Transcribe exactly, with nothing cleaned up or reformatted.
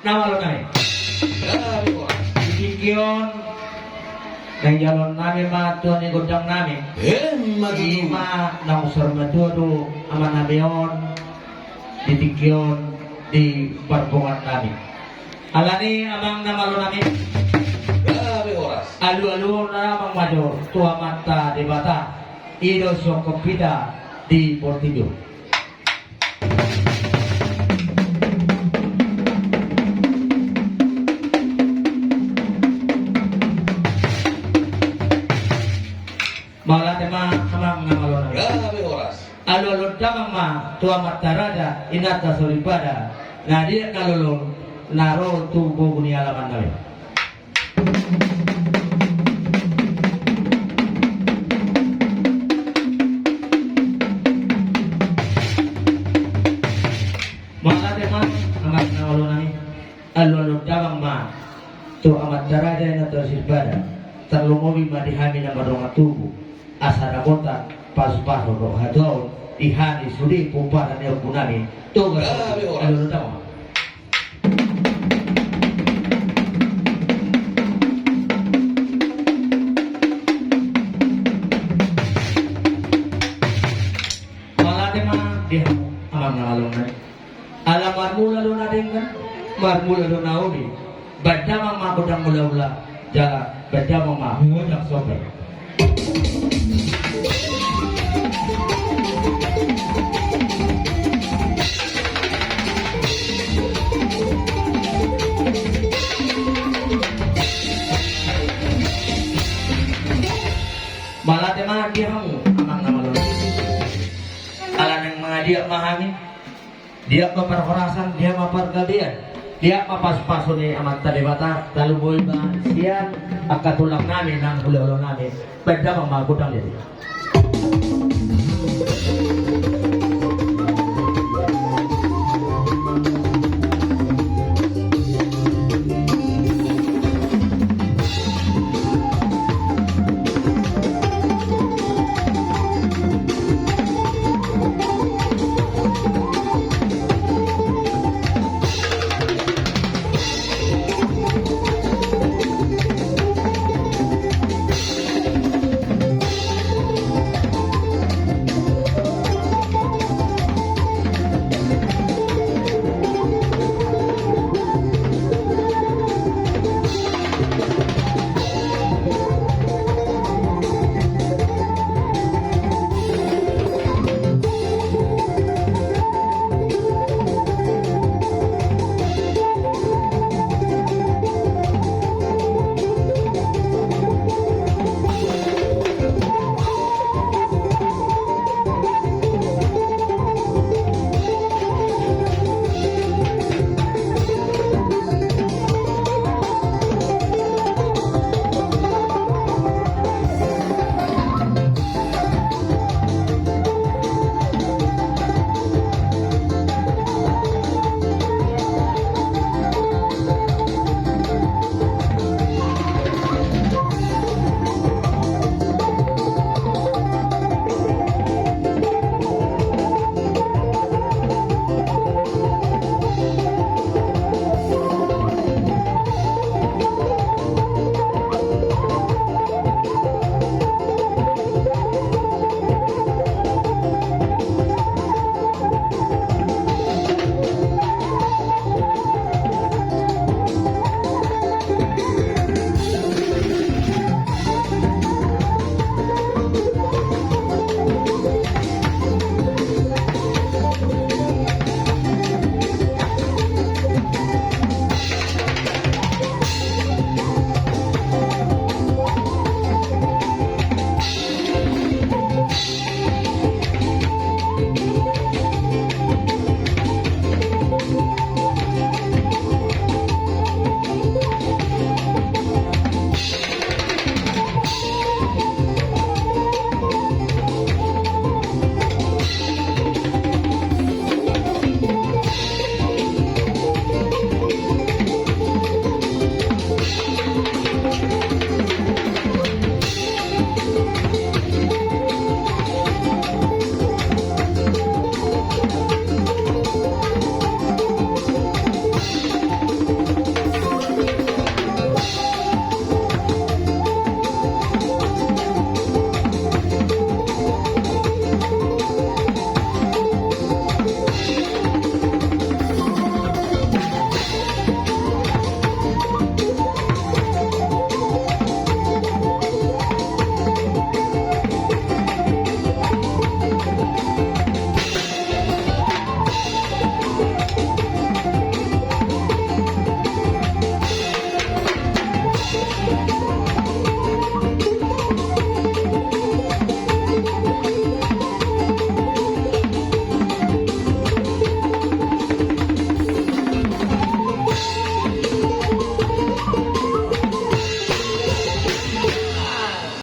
Na malo nami. Di tingki on naeng jaloon nami ma tua ni gondang nami. Ima naung saur matua do amanami on di tingki on di parbongan nami. Alani amang na malo nami, alualuhon amang ma jo tu Amanta Debata, i do songkop hita di portibi on. Mauliate ma amang na malo nami. Alualuhon damang ma tu amanta raja, inanta soripada, na diat na lolo na ro tu bogu ni alaman nami. Mauliate ma amang na malo nami. Alualuhon damang ma tu amanta raja, inanta soripada, tarlumobi ma di hami na mardongan tubu, asa dapotan pasupasu dohot hatuaon di hami sude pomparan ni ompu nami. Toga. Alualuhon damang ma. Mauliate ma di hamu amang na malo nami. Ala marmula do na denggan, marmula do na uli. Baen damang ma gondang hulahula, jala baen damang ma gondang sope. Mauliate ma di hamu amang na malo nami. Ala naeng mangaliat ma hami. Diat ma parhorasan, diat ma pargabean, diat ma pasupasu ni Amanta Debata, tarlumobi ma sian angka tulang nami nang hulahula nami. Baen damang ma gondang di.